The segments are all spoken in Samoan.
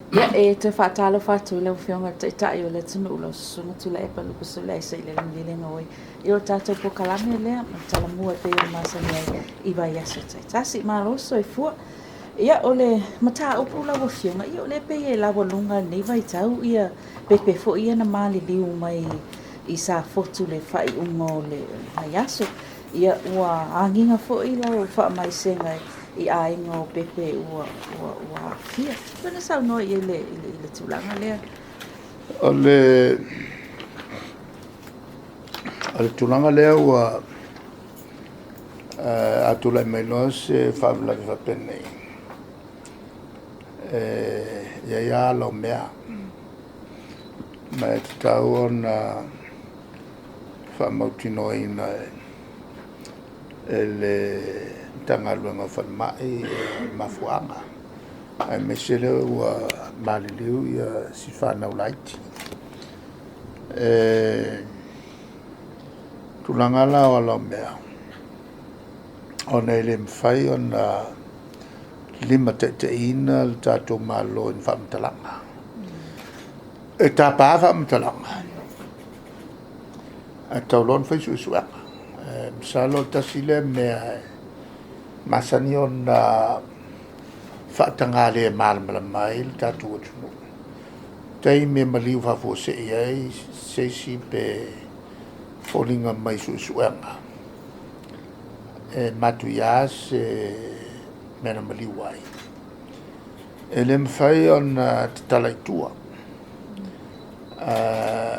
Ia, e toe faatalofa atu i lau Afioga i le Taitai o le atunuu, lau Susuga Tuilaepa Lupesule i le malielegaoi i o tatou polokalame lea ma le talamua e pei ona masani ai i vaiaso taitasi. Malo le soifua. Ia, o le mataupu lau Afioga, ia o lea e pei e laualuga i lenei vaitau ia pepe foi ia na maliliu mai i Safotu i le faaiuga o le vaiaso. Ia, ua agiga foi lau faamaisega i aiga o pepe ua aafia. Pei ona saunoa i ai i le tulaga lea. O le tulaga lea ua a tulai mai loa se faalavelave faapenei, e i ai lava ala o mea, ma e tatau ona faamautinoaina e le Matagaluega o Falemai le mafuaaga, aemaise lea ua maliliu si fanau laiti. O tulaga la o ala o mea, ona e le mafai ona limataitaiina le tatou Malo i ni faamatalaga. E tapa faamatalaga, ae tatau loa ona fai suesuega. Masalo tasi lea mea e masani ona faataga le malamalama ai le tatou atunuu, taimi e maliu faafuasei ai se isi pe foliga mai i suesuega e matuia se mea na maliu ai. E le mafai ona tatala i tua.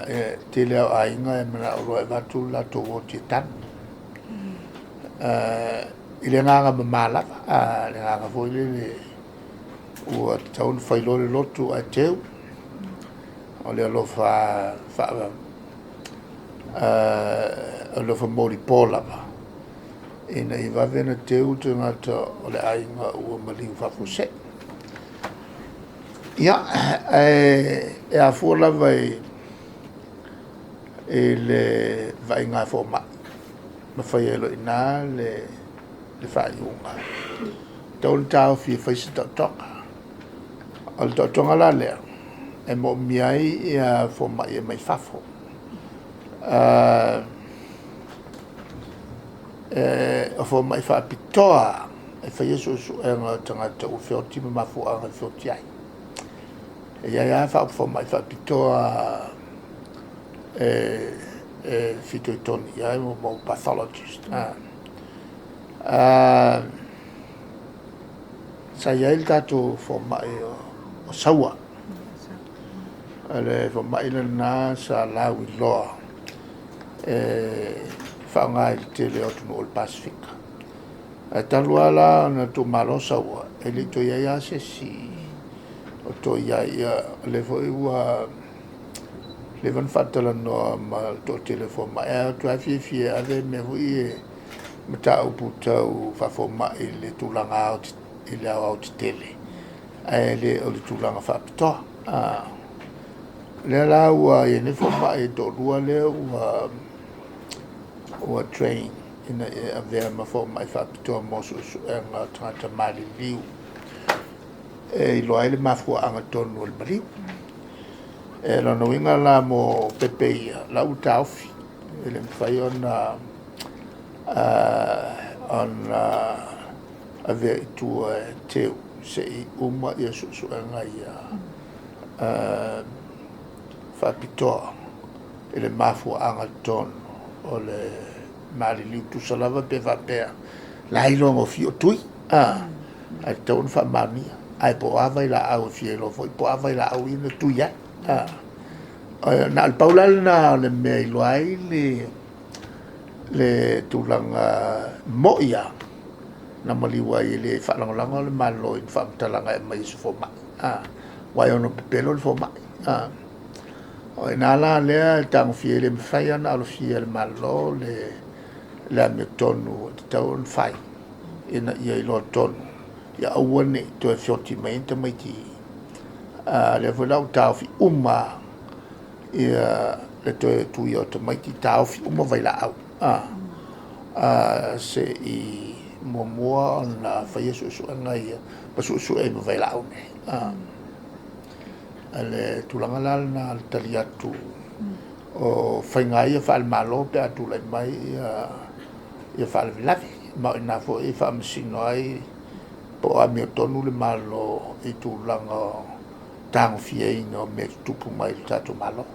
E tele lava o aiga e manao loa e avatu le latou oti e tanu. I le agaga mama lava, le agaga foi lele ua tatau ona fai loa le lotu ae teu. O le alofa molipo lava ina ia vave ona teu le tagata o le aiga ua maliu faafuasei. Ia, ae afua lava i le vaaiga a fomai, ma fai ai loa i ina le faaiuga. E tatau ona taofi e fai se taotoga. O le taotoga la lea, e moomia ai fomai e omai fafo. O fomai faapitoa e faia suesuega o tagata ua feoti ma mafuaaga e feoti ai. E i ai lava fomai faapitoa e fitoitonu i ai mo pathologist. Sa i ai le tatou fomai o Saua, o le fomai lena sa lauiloa e faaaoga i le tele o atunuu o le Pasefika. Ae talu lava la ona tuumalo Saua, e le i toe i ai lava se isi o toe i ai. Ia, o lea foi ua leva ona faatalanoa ma le toatele o fomai, ae o atu lava fiafia e ave mea foi ia, mataupu tau faafomai i le tulaga i le aoaotetele, ae le o le tulaga faapitoa. O lea la ua i ai nei fomai e toalua lea ua train ina ia avea ma fomai faapitoa mo suesuega o tagata maliliu e iloa ai le mafuaaga tonu o le maliu. O lona uiga la mo pepe ia, o la ua taofi, e le mafai ona avea i tua e teu se i uma suesuega ia faapitoa i le mafuaaga tonu o le maliliu. Tusa lava pe faapea o la e iloa gofie o tui, ae tatau ona faamaonia. Ae po o a vailaau e fia iloa foi po o a vailaau ia na tui ai. Na o le pau la lena o le mea e iloa ai le tulaga moi lava na maliu ai, e le faalagolago le Malo i ni faamatalaga e aumai e se fomai, aua e ono pepelo le fomai. O i ina la lea e tagofia ai, e le mafai lava ona alofia e le Malo le amiotonu e tatau ona fai ina ia iloa tonu, ia aua ne i toe feoti mai ai ni tamaiti. O lea foi la ua taofi uma lava le toe tuia o tamaiti, taofi uma vailaau, se i muamua ona faia suesuega ia ma suesue ai ma vailaau nei. Le tulaga la lena le tali atu o faiga ia faale-Malo pe a tulai mai ia faalavelave, ma o i ina foi e faamasino ai po o amiotonu le Malo i tulaga o tagofiaina o mea tutupu mai i le tatou Malo.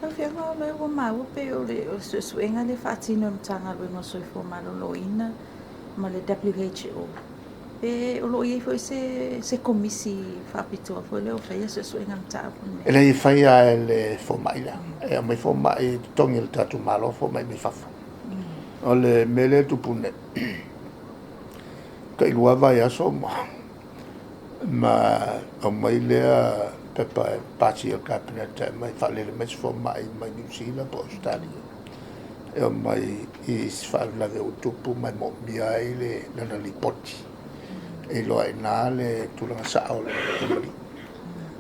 Lau Afioga, o lea ua maua pei o le suesuega lea e faatino e le Matagaluega o le Soifua Maloloina ma le WHO, pe o lo o i ai foi se komisi faapitoa foi lea o faia suesuega mataupu lenei? E leai, e fai lava e le fomai lea. E aumai fomai e totogi e le tatou Malo fomai mai fafo. O le mea lea e tupu nei, tailua vaiaso ma aumai lea pepa e pasia e le Kapeneta e aumai faalele mai se fomai mai Niu Sila po o Ausetalia e omai i se faalavelave ua tupu ma e moomia ai lana lipoti e iloa ai i ina le tulaga sao o le maliu.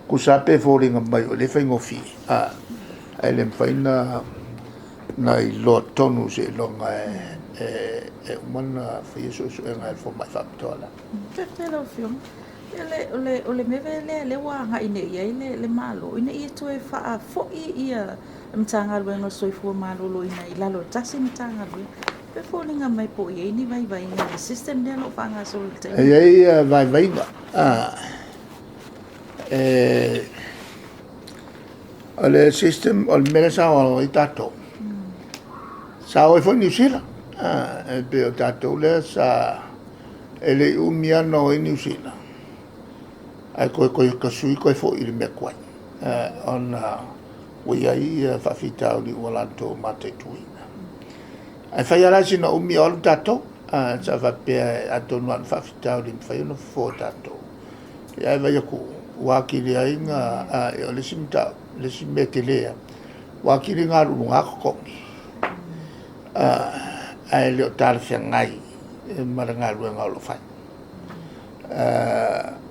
Tusa lava pe foliga mai o lea e faigofie, ae le mafai na iloa tonu seiloga e uma ona faia suesuega e le fomai faapitoa lea. Faafetai lau Afioga. O le mea lea lea ua agai nei i ai le Malo, ina ia toe faafoi ia le Matagaluega o le Soifua Maloloina i lalo o le tasi Matagaluega. Pe foliga mai po o i ai ni vaivaiga i le system lea o lo o faagasolo i le taimi? E i ai vaivaiga. O le system, o le mea lea sa o ai tatou, sa o ai foi Niu Sila. E pei o tatou lea sa, e le i umi lava na o ai Niu Sila, ae toe tasui toe foi i le mea tuai, ona ua i ai faafitauli ua latou mataituina. Ae fai lava la sina umi o alu tatou, sa faapea atonu lava o ni faafitauli e mafai ona fofo e tatou. Ae vaai atu ua atili ai na, o le isi mataupu, le isi mea tele lava, ua atili ona alu i luga totogi, ae le o talafeagai ma le galuega o lo o fai.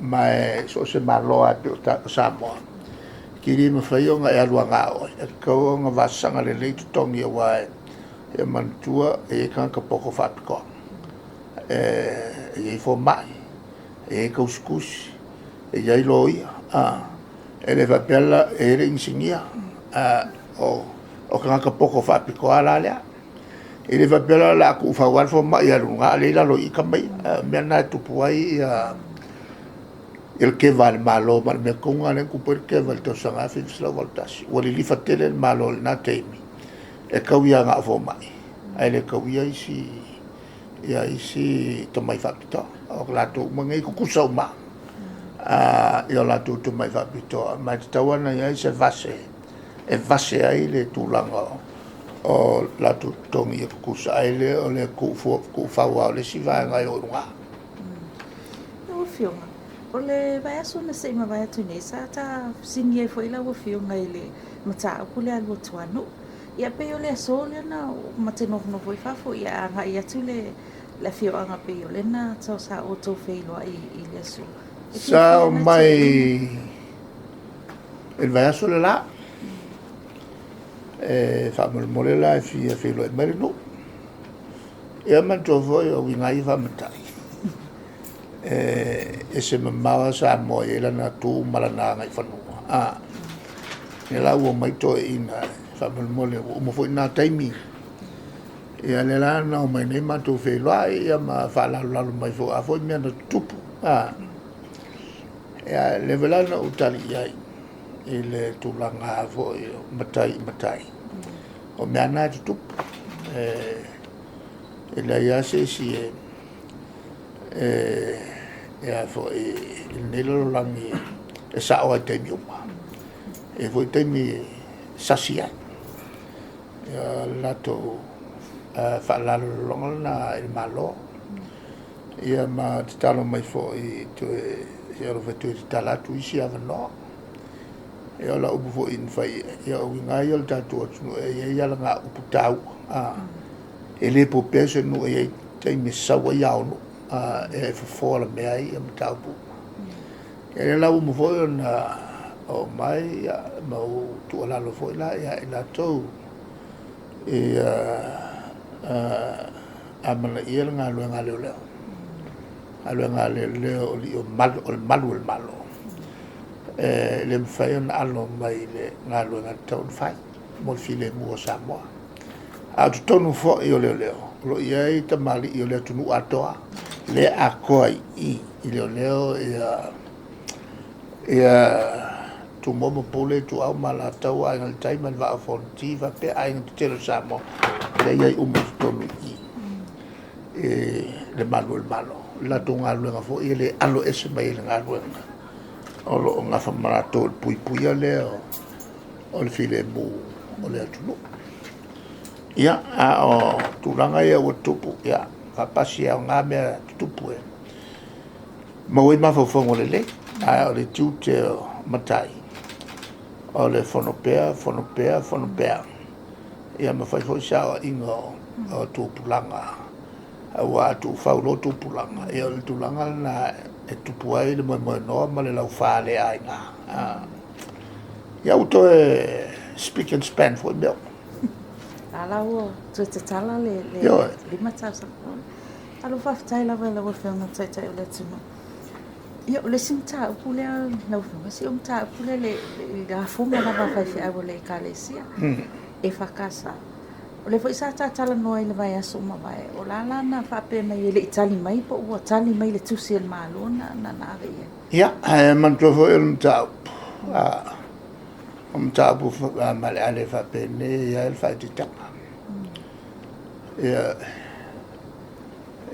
Ma e so o se Malo lava e pei o Samoa, e te le mafai ona e alu na o oe, e tatau ona vasaga lelei totogi, aua e manatua e i ai tagata poto faapitoa, e i ai fomai, e i ai tausitusi, e i ai loia, e le faapea la, e i ai le inisinia, o tagata poto faapitoa la lea. E le faapea la o le a tuufau lava le fomai e alu i luga, a o lea e i lalo i i tama ia. O le mea lena e tupu ai le keva a le Malo, ma o le mea tonu lena lea na tupu ai le keva i le tausaga 1981. Ua lilifa tele le Malo i lena taimi e tauia na o fomai, ae le tauia isi tomai faapitoa. O latou uma nei e tutusa uma lava i o latou tomai faapitoa, ma e tatau lava ona i ai se vase e vase ai le tulaga o latou totogi ia tutusa, ae le o le tuufau lava o le isi vaega e o i luga. Lau Afioga, o le vaiaso na se i mavae atu nei, sa ta fesiligia ai foi lau Afioga i le mataupu lea a Luatuanuu. Ia pei o le aso lea na ma te nofonofo i fafo, ia agai atu le afioaga pei o lea na sa outou feiloai i le aso. Sa o mai i le vaiaso le la, e faamolemole la e fia feiloai mai le nuu. Ia manatua foi o uiga lava ia faa-matai, e ese mamao lava Samoa e i ai lana tu ma lana agaifanua. Lea la ua omai toeaiina faamolemole ua uma foi na taimi. Ia lea la na omai nei matou feiloai ma faalalolalo mai foi o a foi mea na tutupu. Ia lea foi la na ou tali i ai i le tulaga foi o matai i matai, o mea lava na e tutupu. E leai lava se isi e foi i lenei lalolagi e sao lava i taimi uma. E i ai foi taimi e sasi ai. Ia, o le latou faalalolaloga lena i le Malo. Ia ma tatalo mai foi se i alofa e toe tatala atu isi avanoa. Ia o lau upu foi na fai i ai, ia o uiga lava ia o le tatou atunuu e i ai alagaupu taua. E le popea se nuu e i ai taimi e sau ai ao o nuu, e fofo alamea ai mataupu uma. Ia lea la ua uma foi ona oo mai ma ou tuualalo foi la ia i latou ia amanaia le galuega a leoleo. Galuega a leoleo o le malu o le Malo. E le mafai ona alo mai i le galuega e tatau ona fai mo le filemu o Samoa. A o totonu foi o leoleo, o lo o i ai tamalii o le atunuu atoa, lea e atoa i i i leoleo ia Tumua ma Pule, Ituau ma Alataua, Aiga i le Tai ma le Vaa o Fonoti faapea aiga tetele o Samoa, lea e i ai uma i totonu i i i le malu o le Malo. O le latou galuega foi e le alo ese mai ai i le galuega o lo o nafa ma latou o le puipuia lea o le filemu o le atunuu. Ia, a o tulaga ia ua tutupu, ia, faapasi e aoga mea tutupu e maua ai mafaufauga lelei, ae o le tiute o matai, o le fono pea, fono pea, fono pea, ia ma fai foi se aoaiga o tupulaga, aua a tuufau loa tupulaga, ia o le tulaga lena e tupu ai le moemoenoa ma le laufa le aina. Ia ua toe speak and span foi mea uma. A la ua toe tatala le 5 tausaga. Alo, faafetai lava i lau Afioga i le Taitai o le atunuu. Ia, o le isi mataupu lea lau Afioga, si o mataupu lea le lafoga lava a faifeau o le Ekalesia EFKS. O lea foi sa tatalanoa i le vaiaso ua mavae, o la na faapea mai e le i tali mai po ua tali mai le tusi a le Malo na ave i ai. Ia, ae manatua foi o le mataupu, o mataupu maaleale faapenei e i ai le faaeteetega. Ia,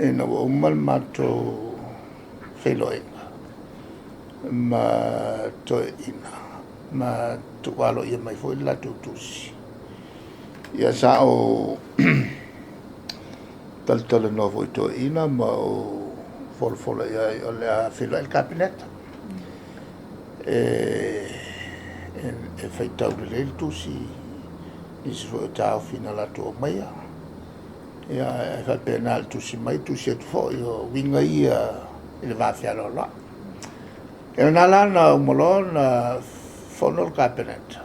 ina ua uma le matou feiloaiga ma toeaiina ma tuu aloaia mai foi le latou tusi, ia sa ou talatalanoa foi i toeaiina ma ou folafola i ai o le a feiloai le Kapeneta e faitau lelei le tusi, nisi foi o taofi na latou aumaia. Ia, e faapena i le tusi mai tusi atu foi, o uiga ia i le vafealoaloai. Ia o lena la na uma loa ona fono le Kapeneta,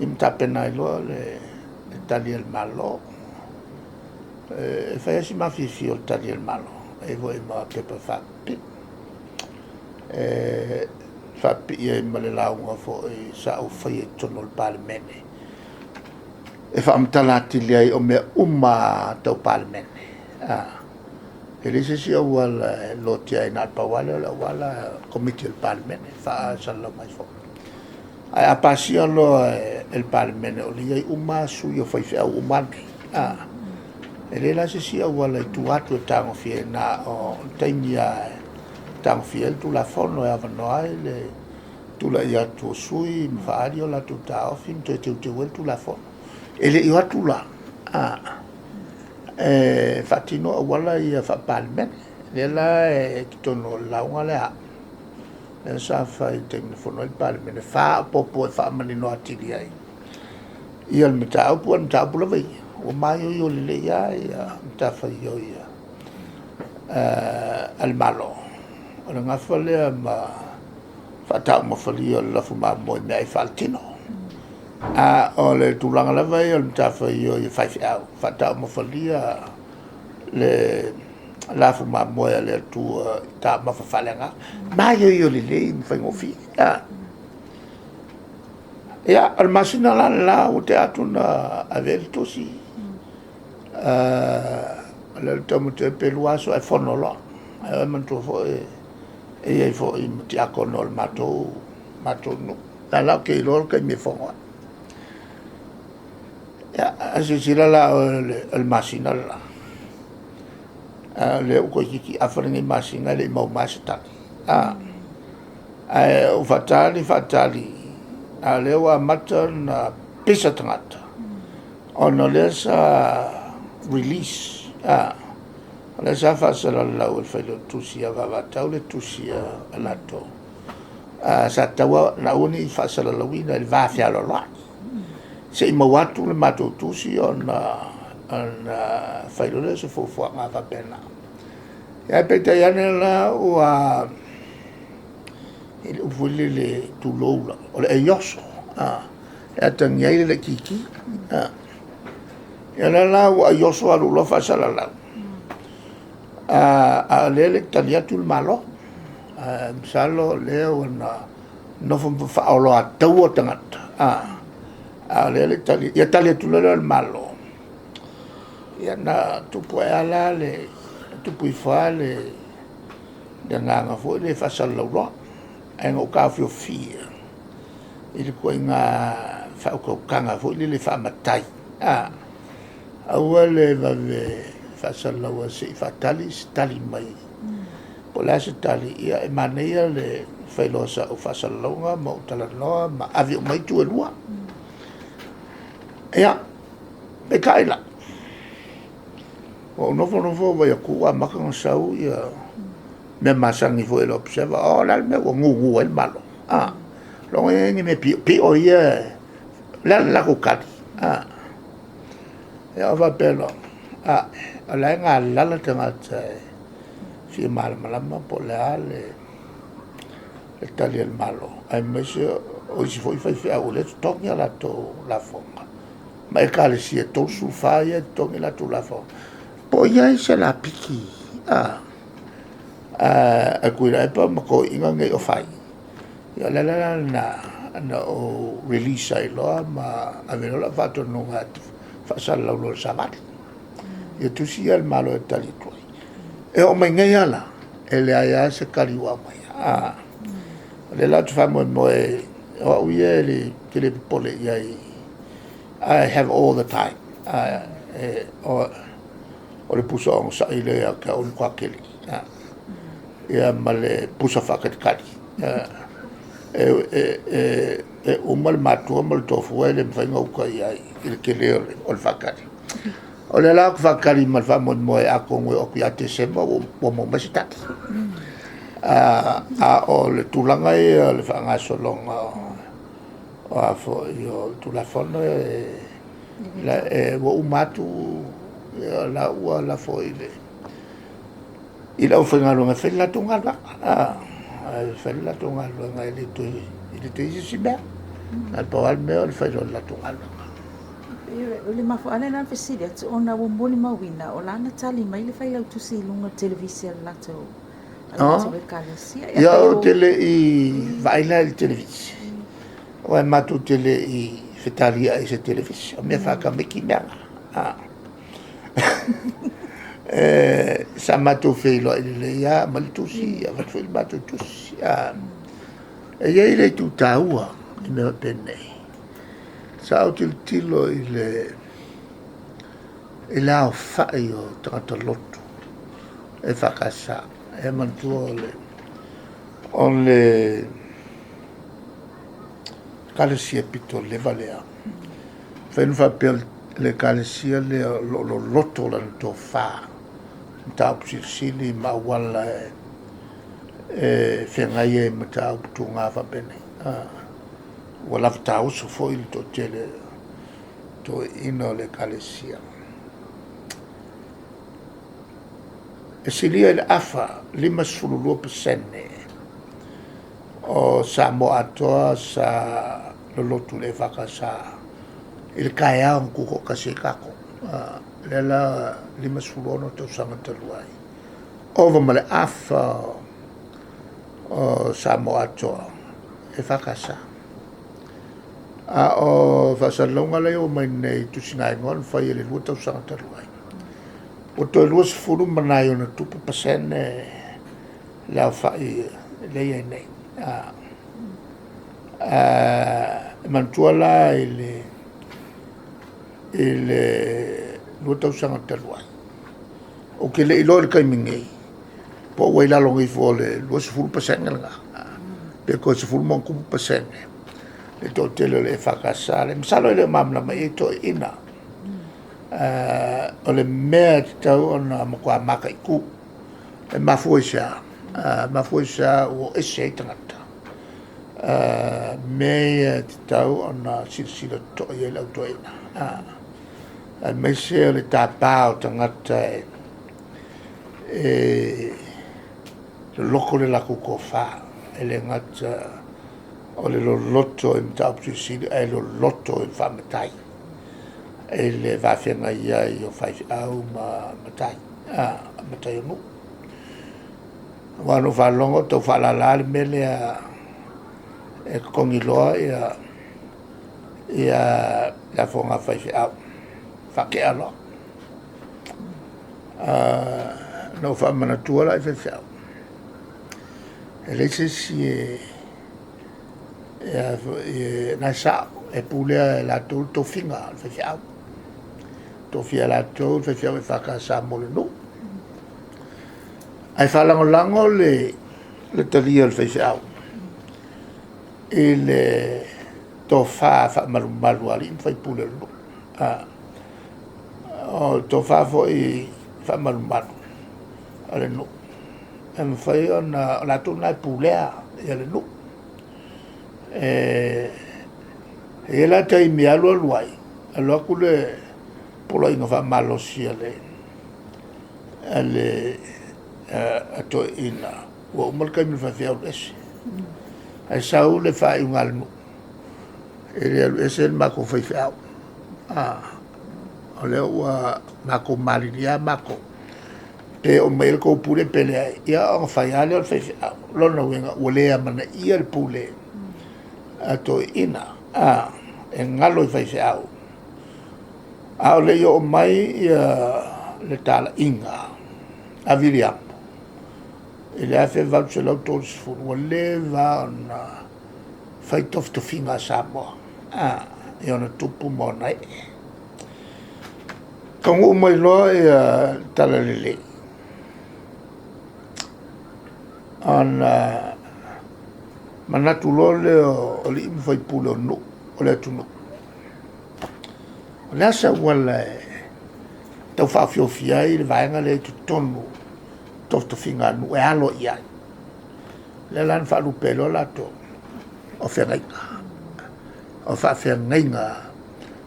ia ma tapena ai loa le tali a le Malo. E fai lava si mafiafia o le tali a le Malo, e i ai foi ma pepa faapipii. E faapipii ai ma le lauga foi sa ou faia i totonu o le Palemene, e faamatala atili ai o mea uma lava tau Palemene. E leai se isi auala e lotea ai, na o le pau lava lea o le auala o le Komiti a le Palemene e faasalalau mai foi. Ae a pasia loa e le Palemene o lea e i ai uma lava sui o faifeau uma lava nei, e leai la se isi auala i tua atu e tagofia ai, na o le taimi lava e tagofia ai le Tulafono e avanoa ai le tulai atu o sui ma faaali o latou taofi ma toe teuteu ai le Tulafono. E le i o atu la e faatino auala ia faa-Palemene. Lea la e i totonu o le lauga lea a au, lea sa fai i le taimi na fono ai le Palemene, faaopoopo e faamanino atili ai ia le mataupu. A o le mataupu lava ia, ua maioio lelei lava matafaioi a le Malo, o le gafa lea ma faataumafalia o le lafu mamoe i meaai faaletino. A o le tulaga lava ia o le matafaioi a faifeau, faataumafalia le lafu mamoe a le Atua i taumafa faaleagaga. Maioio lelei ma faigofie. Ia, o le masina la le la ua tea atu na ave ai le tusi, o lea ou te tau manatua pe 2 aso ae fono loa. Ae manatua foi e i ai foi ma tiakono o le matou nuu. O la ou te iloa le taimi e fono ai. Ia, a silasila la oe o le masina le la, a o lea ua toeitiiti afa lenei masina e le i maua mai lava se tali. Ae ua faatali faatali, a o lea ua amata ona pisa tagata, ona o lea sa release, o lea sa faasalalau e le Failautusi ia Vavatau le tusi a latou, sa tatau ona aua ne i faasalalauina i le vafealoaloai, se i maua atu le matou tusi ona fai loa lea o se fuafuaga faapena. Ae peitai ane la ua i ai le upu foi lele, tulou lava, o le aioso, e atagia ai le laitiiti. Ia o lea la ua aioso alu loa faasalalau, a o lea e le i tali atu le Malo. Ae masalo o lea ua na nofo ma faaoloataua tagata, a o lea e le i talia. Ia tali atu loa lea o le Malo, ia na tupu ae lava la le, tupu ifo lava le agaga foi lea e faasalalau loa. Ae na ou taofiofia i le ituaiga faautautaga foi lele faa-matai, aua le vave faasalalaua se i faatali se tali mai, po o le a se tali. Ia e manaia le fai loa o sau faasalalauga ma ou talanoa ma ave uma itu e lua. Ia, peitai la, ua ou nofonofo ou vaai atu ua amata ona sau mea masani foi a le Observer. O le a le mea ua gugu ai le Malo? Logo e i ai ni mea piopio ia, o le a le latou tali? Ia ou faapea loa, ae, o la e galala tagata e fia malamalama po o le a le tali a le Malo, aemaise o isi foi faifeau o lea e totogi a latou lafoga, ma Ekalesia e 34 ia e totogi a latou lafoga. Po o i ai se lapiki a Tuilaepa ma toeaiina nei o fai? Ia o le ala la lena na ou release ai loa ma ave loa lau faatonuga e faasalalau loa i le Savali. Ia tusi ia a le Malo e tali atu ai. E oo mai nei lava la, e leai lava se tali ua aumaia. O lea la ou te faamoemoe, o au ia ou te le popole i ai, I have all the time. O le pusa onosai lea ia te au o le matua tele, ia ma le pusa faatalitali. E uma le matua ma le tofu e le mafai ona uta i ai i le tele o le faatali. O lea la ou te faatali ma le faamoemoe atonu e oo atu ia Tesema ua maua mai se tali. A o le tulaga ia o le faagasologa o Tulafono ua uma atu, o la ua lafo i le aufaigaluega e fai le latou galuega. E fai le latou galuega e le toe i ai se isi mea. Na o le pau lava le mea o le fai loa o le latou galuega. O le mafuaaga lena na fesili atu ona ua molimauina o la na tali mai le failautusi i luga o le televise a le latou Ekalesia. Ia, ou te le i vaai la i le televise, aua matou te le i fetaliai i se televise, o mea faatamaiti mea na. Sa matou feiloai lelei lava, aumai le tusi, avatu foi le matou tusi. E i ai le itu taua i mea faapenei. Sa ou tilotilo i le aofai o tagata lotu EFKS, e manatua o le Ekalesia pito leva lea, e mafai ona faapea o le Ekalesia lea o lo o loloto lana tofa i mataupu silisili ma auala e feagai ai ma mataupu tuga faapenei. Ua lava tauso foi le toatele o toeaiina o le Ekalesia. E silia i le afa, 52% o Samoa atoa sa lolotu i le EFKS i le taeao na tutoatasi ai tatou. O lea la e 56 tausaga talu ai, ova ma le afa o Samoa atoa EFKS. A o faasalalauga lea ua aumai nei i tusigaigoa na fai e le 2 tausaga talu ai, ua toe 20 ma nai ona tupu pasene le aofai lea e i ai nei. E manatua la i le 2 tausaga talu ai, ou te le i iloa i le taimi nei, po ua i lalo ifo o le 20% lena, pe toe 10+% le toatele o le EFKS. Masalo e le o malamalama i ai toeaiina. O le mea e tatau ona matua mataitu, e mafua i se a? E mafua i se a ua o ese ai tagata? O mea ia e tatau ona silasila totoa i ai le au toeaiina, aemaise o le tapa o tagata e loloto le latou tofa, e le gata o le loloto i mataupu silisili ae loloto i le faa-matai i le va feagai ai o faifeau ma matai, matai o nuu. Aua na ou faalogo o tau faalala le mea lea E totogi loa ia lafoga a faifeau, faatea loa. Na ou faamanatua la i faifeau, e leai se isi e na e sao, e pulea e latou le tofiga o le faifeau. Tofia e latou le faifeau EFKS mo le nuu. Ae faalagolago le talia e le faifeau i le tofa faamalumalu a alii ma faipule o le nuu. O le tofa foi faamalumalu a le nuu, e mafai ona, o latou na e pulea le nuu. E i ai la taimi e alu alu ai, alu atu le poloaiga faamalosi a toeaiina, ua uma le taimi o le faifeau e alu ese. Ae sau le faaiuga a le nuu, e le alu ese le matou faifeau. O lea ua matou malilie lava matou, pe oo mai i ai le tou pule pe leai, ia ona fai lava lea o le faifeau. O lona uiga ua le amanaia le pule a toeaiina, e galo i faifeau. A o le i oo mai le talaiga a Viliamu i le 1830, ua leva ona fai tofitofiga a Samoa i ona tupu ma ona ee. Taunuu mai loa le Talalelei, ona manatu loa lea o alii ma faipule o nuu o le atunuu, o le a se auala e tau faaofiofi ai le vaega lea i totonu o tofitofiga a nuu e alo i ai. O lea la na faalupe ai loa latou, o feagaiga. O faafeagaiga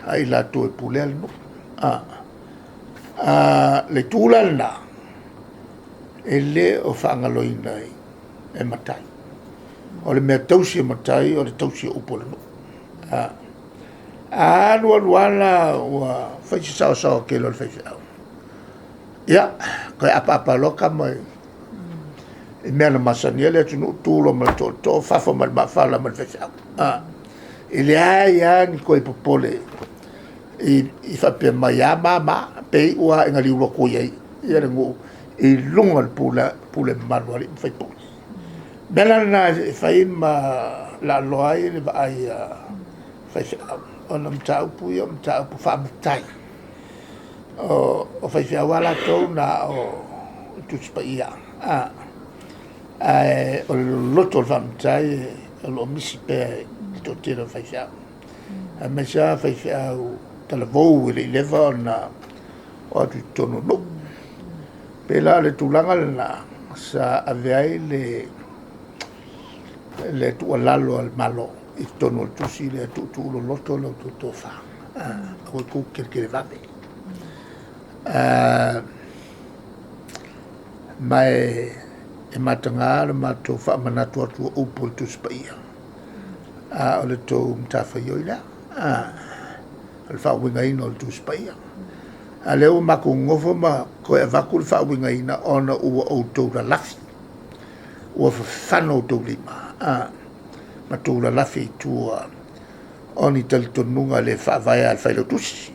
a i latou e pulea le nuu. O le itu la lena, e le o faagaloina e matai. O le mea tausi e matai o le tausi o upu o le nuu. A alu alu lava la ua fai si saosaoa tele o le faifeau, ia, toe apaapa loa tama i mea na masani ai le atunuu, tu loa ma le tootoo, fafa ma le maafala ma le faifeau. E leai lava ni toe popole i faapea mai a ma ma, pe iu lava ina liu lotu i ai le nuu i luga o le pule mamalu a alii ma faipule. O le mea la lena e fai ma laaloa ai le vaai a faifeau, ona o mataupu ia o mataupu faamatai. O faifeau lava latou na o le Tusi Paia, ae o le loloto o le faamatai o lo o misi pea i le toatele o faifeau, aemaise lava faifeau talavou e le i leva ona o atu i totonu o nuu. E pei la o le tulaga lena sa ave ai le tuualalo a le Malo i totonu o le tusi lea, tuutuu loloto la outou tofa, aua tou te teletelevave. Ma e mataga le matou faamanatu atu o upu o le Tusi Paia, a o le tou matafaioi lea, o le faauigaina o le Tusi Paia. A o lea ua matou nonofo ma toe avatu le faauigaina ona ua outou lalafi, ua fafano outou lima ma outou lalafi i tua o ni talitonuga le faavaea a le Failautusi.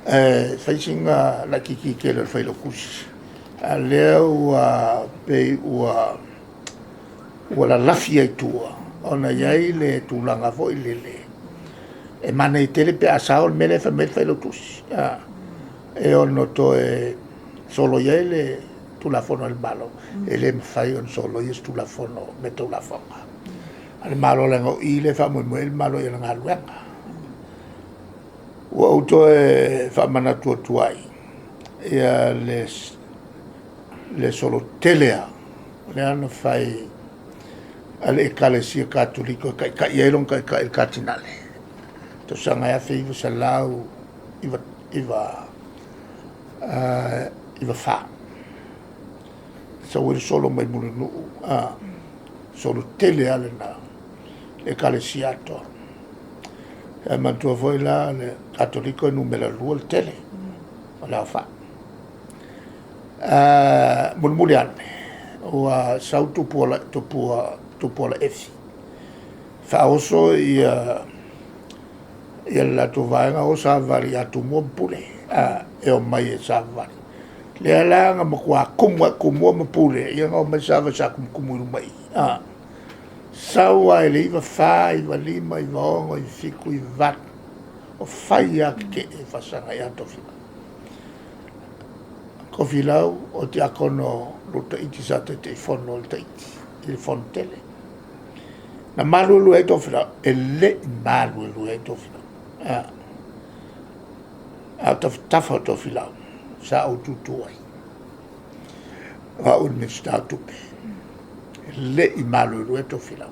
E fai sina laitiiti tele o le Failautusi, a o lea ua pei ua lalafi ai i tua, ona e i ai le tulaga foi lele, e manaia tele pe a sao le mea lea e fai mai ai le Failautusi, e ono toe soloia ai le Tulafono a le Malo. E le mafai ona soloia se Tulafono o mea tau lafoga a le Malo, leaga o i lea e faamoemoe i ai le Malo i ana galuega. Ua ou toe faamanatu atu ai le solo tele lava lea na fai a le Ekalesia Katoliko e taitai ai lona taitai le Katinale i le tausaga e 1994. Sau ai le solo mai Mulinuu, solo tele lava lena i le Ekalesia atoa. Ae manatua foi la o le Katoliko e numera 2 le tele o le aofai. Mulimuli ane, ua sau Tupuola Efi. faaoso ia ia le latou vaega o savavali ia Tumua ma Pule, e omai e savavali. Lea la na matua tumu ai Tumua ma Pule, ia na omai savavali sa tumutumu i luma i i. Sau lava i le 94, 95, 96, 97, 98, o fai lava tetee le faasaga ia Tofilau. Tofilau o tiakono Ruta Iti sa Taitaifono i le Tahiti i le fono tele. Na maluelue ai Tofilau? E le i maluelue ai Tofilau. A o tafatafa o Tofilau sa ou tutu ai, o au o le Minisita o Tupe. E le i maluelue Tofilau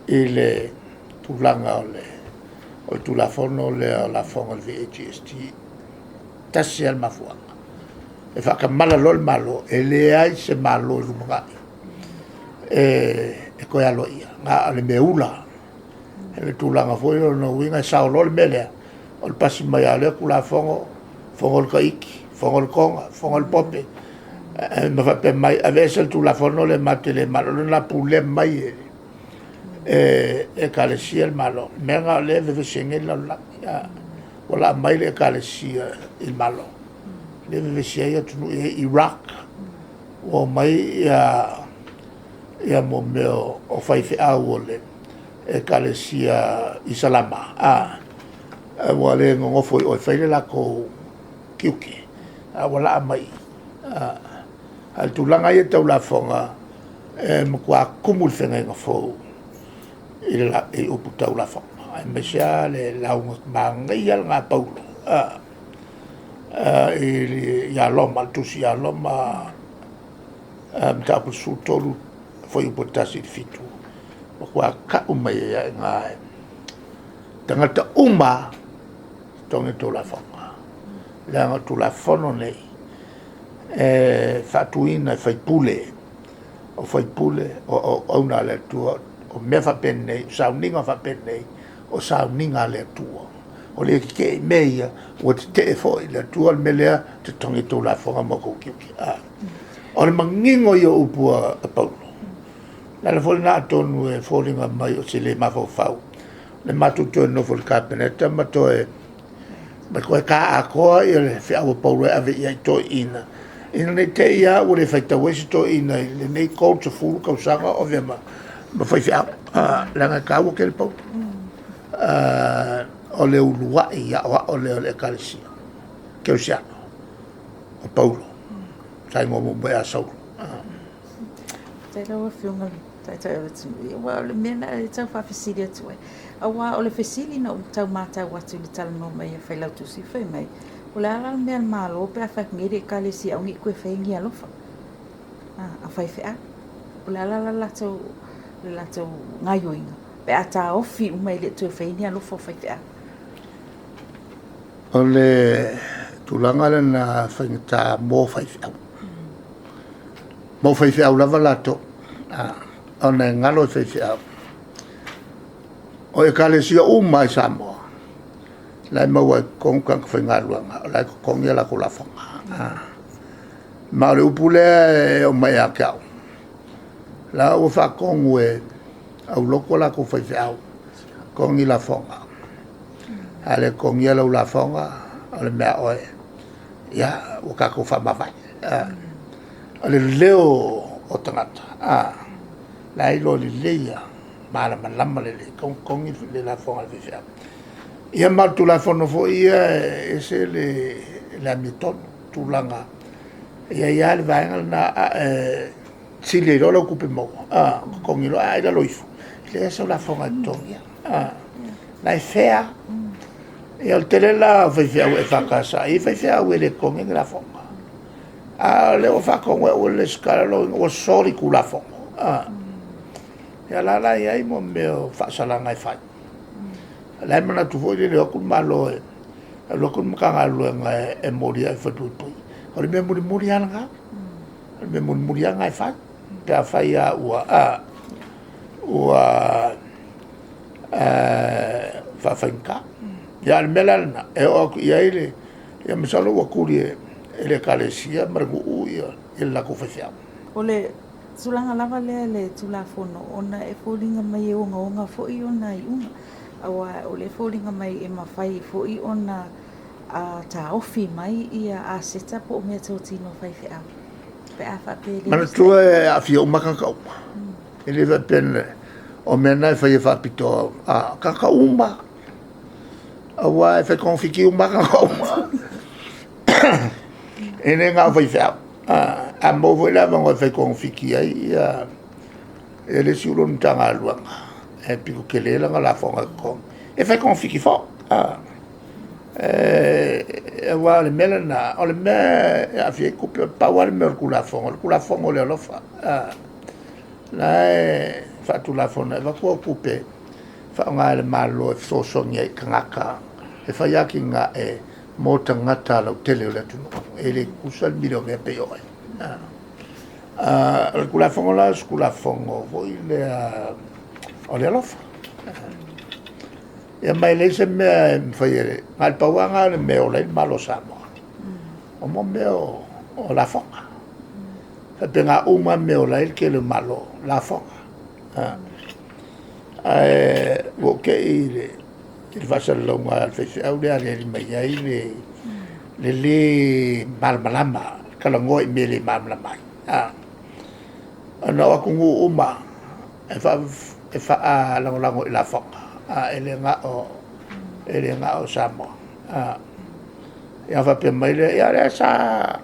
i le tulaga o le Tulafono lea o Lafoga o le VAGST. E tasi lava le mafuaaga, e faatamala loa le Malo, e leai se Malo i le lumanai e toe aloaia, na o le mea ula. O le tulaga foi lea, o lona uiga e sao loa le mea lea, o le pasi mai lava o lea Tulafono, fono le Tahiti, fono le Toga, fono le Pope ma faapea mai, aveese le Tulafono lea matou te le malolo, o le a pulea mai e Ekalesia le Malo. O le mea lena o lea e vevesi ai nei le lalolagi, ua laa mai le Ekalesia i le Malo, lea e vevesi ai atunuu e i ai Iraq, ua omai mea o faifeau o le Ekalesia Isalama ua le nonofo i o e fai le latou tiute, a ua laa mai i i. A o le tulaga ia tau lafoga, e matua tumu le feagaiga fou i upu tau lafoga, aemaise lava le lauga manaia lena a Paulo ia Roma, le tusi ia Roma mataupu 13 fuaiupu 1 i le 7, ua matua tau mai ai lava i ina, tagata uma lava, totogi a outou lafoga, leaga o Tulafono nei, e faatuina e faipule, o faipule o auauna a le Atua. O mea faapenei, o sauniga faapenei, o sauniga a le Atua. O le tetee i mea ia, ua tetee foi i le Atua le mea lea, totogi a outou lafoga ma outou tiute. O le manino ia o upu a Paulo, o le ala foi lena atonu e foliga mai ou te le mafaufau, le matou toe nonofo i le Kapeneta ma toe ta atoa le feau a Paulo e ave i ai i toeaiina, ina ne i te i lava ua le faitau ai se toeaina i lenei 30 tausaga o avea ma faifeau, leaga e taua tele Paulo. O le uluai aoao lea o le Ekalesia Kerisiano, o Paulo, sa igoa muamua ia Saulo. Faafetai lau Afioga i le Taitai o le atunuu. Aua o le mea lena e tau faafesili atu ai, aua o le fesili na ou tau matau atu i le talanoa mai a Failautusi fai mai, o le a la le mea a le Malo pe a fai atu nei le Ekalesia aua ne i toe faia ni alofa a faifeau. O le a la le latou gaoioiga pe a taofi uma e le o toe faia ni alofa o faifeau? O le tulaga lena faigata mo faifeau. Mo faifeau lava latou, ona e galo i faifeau. O Ekalesia uma lava i Samoa, o la e maua i totonu tagata faigaluega o la e totogi a latou lafoga. Ma o le upu lea e oo mai ia te au, o la ua faatonu e aulotu a latou faifeau, totogi lafoga. A le totogia lau lafoga, o le mea a oe, ia, ua tatou faamavae. O le leo o tagata, o la e iloa lelei lava, malamalama lelei, e tatau ona totogi le lafoga a le faifeau. Ia ma o le Tulafono foi ia e ese le amiotonu, tulaga, e i ai lava le vaega lena a e sili ai loa lau tupe maua totogi loa, ae a i lalo ifo, e leai lava sau lafoga e totogia. O la e fair lava. Ia o le tele la o faifeau EFKS, e i ai faifeau e le totogia ni lafoga, a o lea ua faatonu e aua le resitala, o lona uiga ua soli Tulafono. Ia o la e la e i ai mea o faasalaga e fai. O la e manatu foi lele e o atu le Malo, alu atu le Matagaluega e moli ae falepuipui. O le mea mulimuli lava lena, o le mea mulimuli lava lena e fai pe afai lava ua faafaigata. Ia a o le mea la lena, e oo atu i ai le… ia masalo ua tuli e le Ekalesia ma le nuu le latou faifeau. O le tulaga lava lea i le Tulafono ona e foliga mai e ogaoga foi ona iuga, aua o lea e foliga mai e mafai foi ona taofi mai ia aseta po o meatotino a faifeau pe a faapea e le Manatua e aafia uma tagata uma. E le faapea o mea na e fai e faapitoa, a tagata uma. Aua e fai togafiti uma lava tagata uma. E le na o faifeau. A maua foi le avanoa e fai togafiti ai ia le isi Ofisa Sili o le Matagaluega e pito tele lana lafoga e totogi, e fai togafiti foi. Aua o le mea lena, o le mea e aafia ai tupe, pau lava le mea o le Tulafono, o le Tulafono o le alofa. O la e faatulafono e avatu au tupe e faaaoga e le Malo e fesoasoani ai i tagata e fai atinae mo tagata lautele o le atunuu, e le tutusa le milionea pe i oe. O le Tulafono la o se Tulafono foi lea o le alofa. Ia ma e leai se mea e mafai e... na o le pau lava lena o le mea e ola ai le Malo o Samoa, o mo mea o lafoga. E faapena uma lava mea e ola ai le tele o Malo, lafoga. Ae ua ou te i i le faasalalauga a le faifeau lea e aliali mai ai le le malamalama, talanoa i mea e le malamalama ai. Ona o atunuu uma e faalagolago i lafoga, e le na o Samoa. Ia ona faapea mai lea, ia o lea sa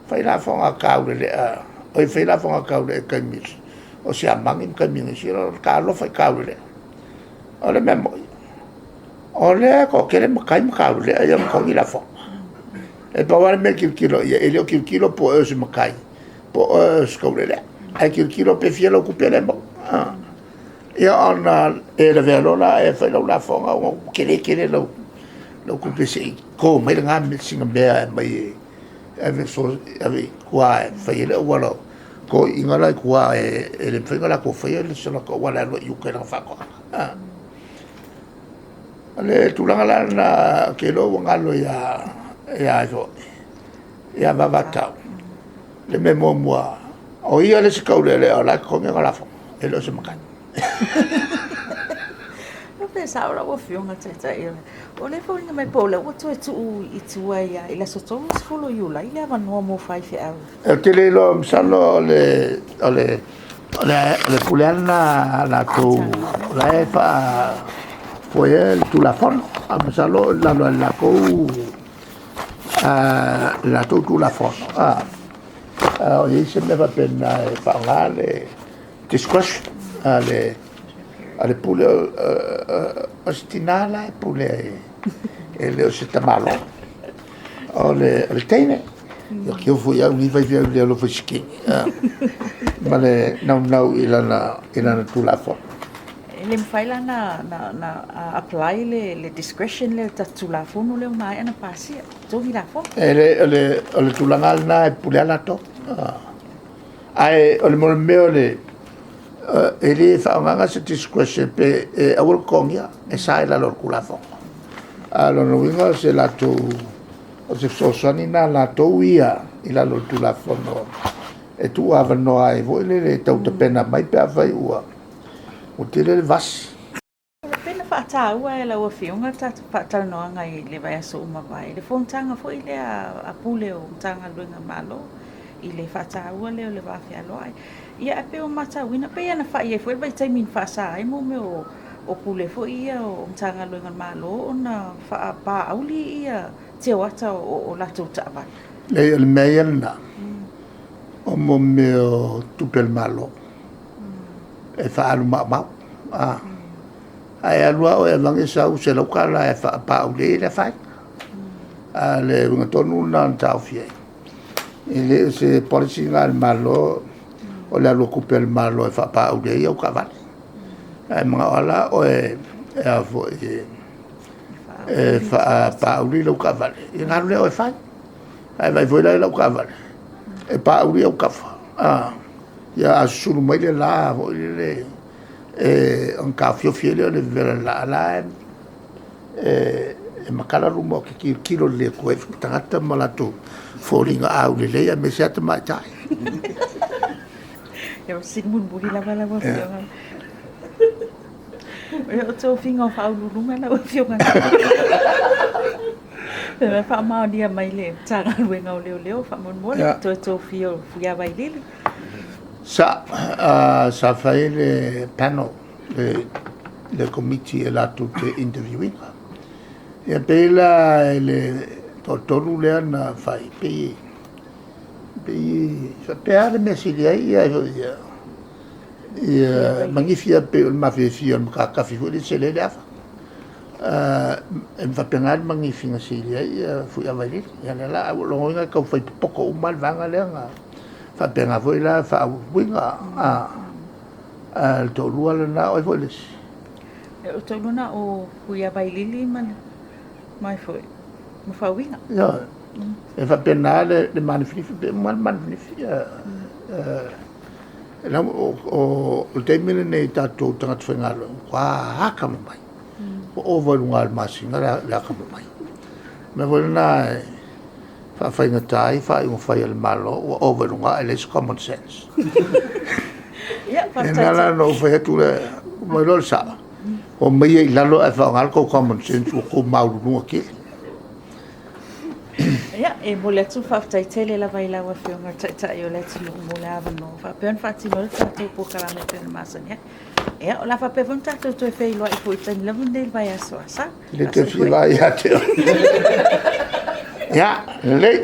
fai lafoga a taulelea, oi fai lafoga a taulelea i taimi o Siamani ma taimi o Niu Sila, talofa i taulelea. O le mea moni, o lea e toatele matai ma taulelea ia e totogi lafoga. E pau lava le mea e tilotilo i ai, e le o tilotilo po o oe o se matai po o oe o se taulelea, ae tilotilo pe fia lau tupe lea e maua. Ia ona e lavea loa la e fai lau lafoga ua tele tele lau tupe se i to mai lena sina mea e aumai e ave i tua e fai ai le auala o toeaiina la e i tua e le mafai ona latou faia so latou auala e alu ai i uta i lana faatoaga. O le tulaga la lena, ou te iloa ua galo ia ai foi, ia Vavatau le mea muamua, o ia le isi taulelea o la e totogi ana lafoga, e le o se matai. Pe sao lau Afioga Taitai, o lea e foliga mai po o lea ua toe tuu i tua i le aso 30 o Iulai le avanoa mo faifeau. Ou te le iloa, masalo o le pule lava lena a latou, o la e faafoea le Tulafono. Ae masalo o lalo o le latou Tulafono, o i ai se mea faapena e faaaoga le discretion a le pule, o se tina la e pule ai, e le o se tamaloa, o le teine. Ia te foi au ni faifeau le alofa i sikini ma le naunau i lana Tulafono. E le mafai la na apply le discretion lea le Tulafono lea ua maea na pasia, totogi lafoga. O le tulaga lena e pule lava latou. Ae o le mea o le e le faaaogaina se discretion pe e aua le totogia, e sa i lalo o le Tulafono. A o lona uiga o se latou, o se fesoasoani lena a latou ia i lalo o le Tulafono e tuuavanoa ai foi lele e tau tapena mai pe afai ua tele le vasi. Pei na faataua e lau Afioga le tatou faatalanoaga i le vaiaso ua mavae, le fonotaga foi lea a Pule o Matagaluega a le Malo i le faataua lea o le vafealoai. Ia ae pei ua matauina, pei ona fai ai foi le vaitaimi na faasa ai mo mea o Pule foi ia o Matagaluega a le Malo ona faapaauli ia tioata o latou taavale. Leai, o le mea ia lena, o mo mea o tupe a le Malo e faaalu maumau. Ae alu lava oe e aveane sau $100 e faapaauli ai, e le afaina. A o le uiga tonu lena na taofi ai, e le o se policy lena a le Malo o le alu o tupe a le Malo e faapaauli ai au taavale. A e manao lava la oe e faapaauli lau taavale, ia ona alu lea oe e fai. A e vaai foi la i lau taavale, e paauli autafa, ia a susulu mai le la foi lele, ona taofiofi ai lea o le vevela o le la, a o la e matala luma ou te tilotilo lelei atu ai i tagata ma latou foliga aulelei aemaise lava tamaitai. Ia, o fesili mulimuli lava lau Afioga. Ia, o tofiga o Faauluuluga lau Afioga. Pe mea faamaonia mai le Matagaluega o Leoleo faamolemole toe tofia o Fuiavailili. Sa, sa fai le panel, le komiti e latou te interview ina. Ia pei la i le toatolu lea na fai, pei faapea lava le mea sili ai ia ia ia magifi lava pei o le mafiafia o le matatafi foi lea e sele ai le ava. E faapena le magifi na sili ai ia Fuiavailili. Ia lea la ua logoina e tau fai popoto uma le vaega lea na faapena foi la faauiuiga a le toalua lena, o ai foi le isi? O le toalua lena o Fuiavailili ma ai foi ma Faauiga. Ia, e faapena le manifinifi, pe uma le manifinifi. O le taimi lenei tatou tagata faigaluega, ua atamamai. Ua ova i luga o le masina le atamamai. O le mea foi lena e faafaigata ai faaiuga fai a le Malo, ua ova i luga ae leai se common sense. Ia, E na la na ou fai atu le, mai loa le sao, o mai i lalo ae faaaoga le tou common sense ua tou maualuluga tele. Ia, e momoli atu le faafetai tele lava i lau Afioga i le Taitai o le atunuu mo le avanoa faapea ona faatino ai le tatou polokalame e pei ona masani ai. Ia, o le a faapea foi ona tatou toe feiloai foi i le taimi lava lenei i le vaiaso a sa. Le te fia ia te oe. Ia, lelei.